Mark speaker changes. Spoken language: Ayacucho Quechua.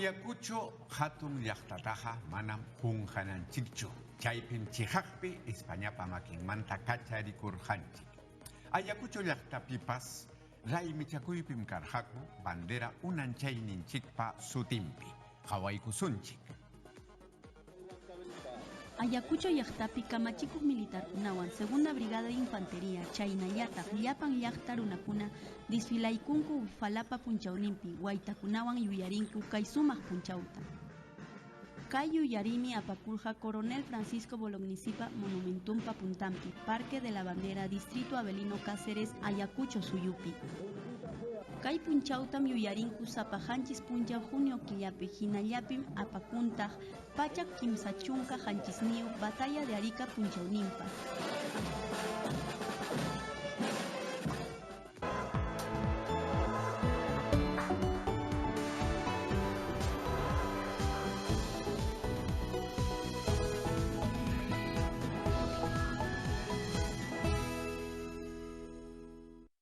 Speaker 1: Ayacucho hatun llaqtataqa manam qunqananchikchu, chaypim chiqaqpi Españapa makinmanta kacharikurqanchik. Ayacucho llaqtapipas raymichakuypim karqaku bandera unanchayninchikpa sutinpi. Qawaykusunchik.
Speaker 2: Ayacucho llaqtapi kamachikuq militarkunawan Segunda Brigada de Infantería chaynallataq llapan llaqta runakuna disfilaykunku Falapa punchawninpi waytakunawan yuyarinku kay sumaq punchawta. Kay yuyariymi apakurqa Coronel Francisco Bolognesipa monumentumpa puntanpi, Parque de la Bandera, Distrito Avelino Cáceres, Ayacucho suyupi. Kay punchawtam yuyarinku sapa 7 punchaw junio killapi hinallapim apakuntaq 137 Batalla de Arica punchawninpas.